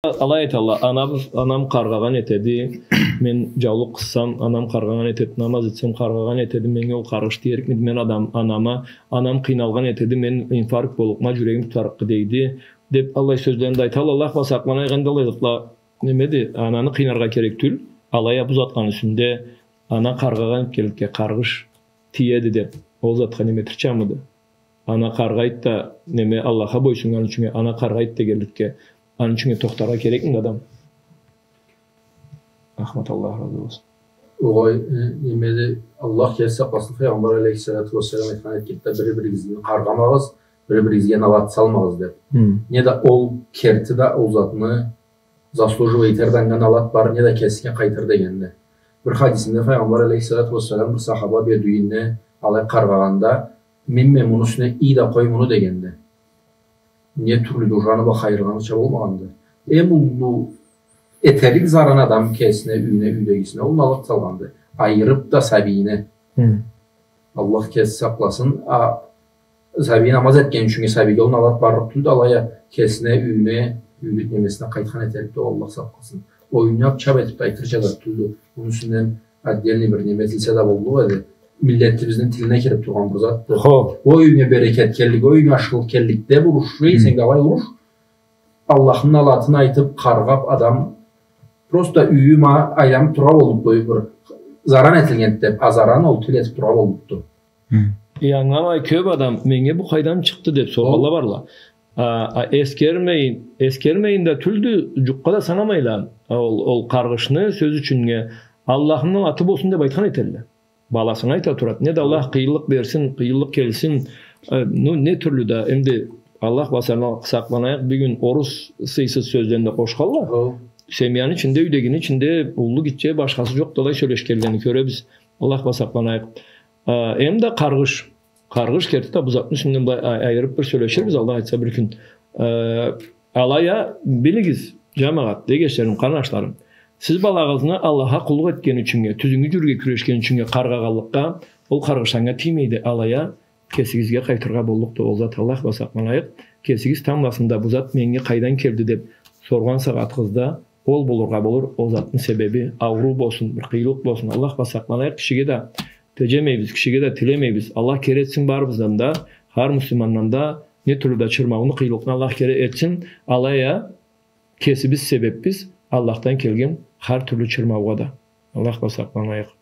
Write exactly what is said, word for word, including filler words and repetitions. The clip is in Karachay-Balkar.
Алай айталла, анабыз, анам къаргъагъан этеди, мен джаулукъ къыссам, анам къаргъагъан этеди, намаз этсем, къаргъагъан этеди, меннге ол къаргъыш тиерикмиди, мен адам, анама, анам къыйналгъан этеди, мен инфаркт боллукъма, джюрегим тутарыкъды дейди, деб, аллай сёзлени да айталла, Аллах бла сакъланайыкъ, энди аллай затла, немеди, ананы къыйнаргъа керек тюл, алай а бу затны юсюнде ана къаргъагъан этгенликге къаргъыш тиеди деб, ол затха неме тырчамыды? Ана къаргъайды да, неме, Аллахха бойсуннган ючюннге, ана къаргъайды дегенликге, аны ючюннге тохтаргъа керекмиди адам? Ахмат, Аллах разы болсун. Огъай, э, немеди, Аллах кеси сакъласын, Файгъамбар алейхиссалату уассалам айтхан этгенди, бири-биригизни къаргъамагъыз, бири-биригизге налат салмагъыз деб. Хы. Не да ол керти да ол затны заслуживает этер да, анга налат бар, не да кесине къайтыр дегенди. Бир хадисинде Файгъамбар алейхиссалату уассалам бир сахаба бедуинни алай къаргъагъанда, минме муну юсюне, ий да къой муну дегенди. Не тюрлю да ол джаны бла хайырланырча болмагъанды. Эм уллу этерик заран адам кесине, юйюне, юйдегисине, ол налат салгъанды. Айырыб да сабийине. Хы. Аллах кеси сакъласын. А сабий намаз этген ючюннге сабийге ол налат барлыкъ тюлдю, алай а кесине, юйюне, юйдю немесине къайтхан этерикди, ол Аллах сакъласын. Ойнаб, чаб этиб да айтырча зат тюлдю. Муну юсюнден отдельный бир неме этилсе да боллукъ эди. Миллетибизни тилине кириб тургъан бир затды. Хо. Ол юйюнге берекет келлик, ол юйюнге ашхылыкъ келлик деб уруш, хы, сен да алай уруш. Аллахны налатын айтыб, къаргъаб адам, просто юйю ма айланыб тургъа боллукъду, бир заран этилгенди деб, а заран ол тил этиб тургъа боллукъду. Хы. Э, ангыламай кёб адам, меннге бу къайдан чыкъды деб соргъанла барла. А, а, эсгермейин, эсгермейин да тюлдю, джукъгъа да санамайла. Ол, ол къаргъышны сёз ючюннге Аллахны аты болсун деб айтхан этелле. Баласына айта турады. Не да Аллах къыйынлыкъ берсин, къыйынлыкъ келсин. Э, ну, не тюрлю да, энди Аллах бла сакъланайыкъ, бюгюн орус сыйсыз сёзлени да къошханла. Хо. Семьяны ичинде, юйдегини ичинде уллу, гитче, башхасы джокъ да алай сёлешгенлени кёребиз. Аллах бла сакъланайыкъ. Э, эм да къаргъыш. Къаргъыш керти да бу затны юсюнден былай ай-, айырыб бир сёлеширбиз, Аллах айтса, бир кюн. Э, алай а билигиз, джамагъат, эгечлерим, къарнашларым. Сиз балагъызны Аллахха къуллукъ этген ючюннге, тюзюннгю джюрюрге кюрешген ючюннге къаргъагъанлыкъгъа, ол къаргъыш анга тиймейди, алай а кесигизге къайтыргъа боллукъду ол зат, Аллах бла сакъланайыкъ. Кесигиз тамбласында бу зат меннге къайдан келди деб соргъан сагъатыгъызда, ол болургъа болур, ол затны себеби ауруу болсун, бир къыйынлыкъ болсун, Аллах бла сакъланайыкъ, кишиге да теджемейбиз, кишиге да тилемейбиз. Аллах кери этсин барыбыздан да, хар муслимандан да, не тюрлю да чырмауну, къыйынлыкъны Аллах кери этсин. Алай а кесибиз себеббиз Аллахдан келген хар тюрлю чырмаугъа да. Аллах бла сакъланайыкъ.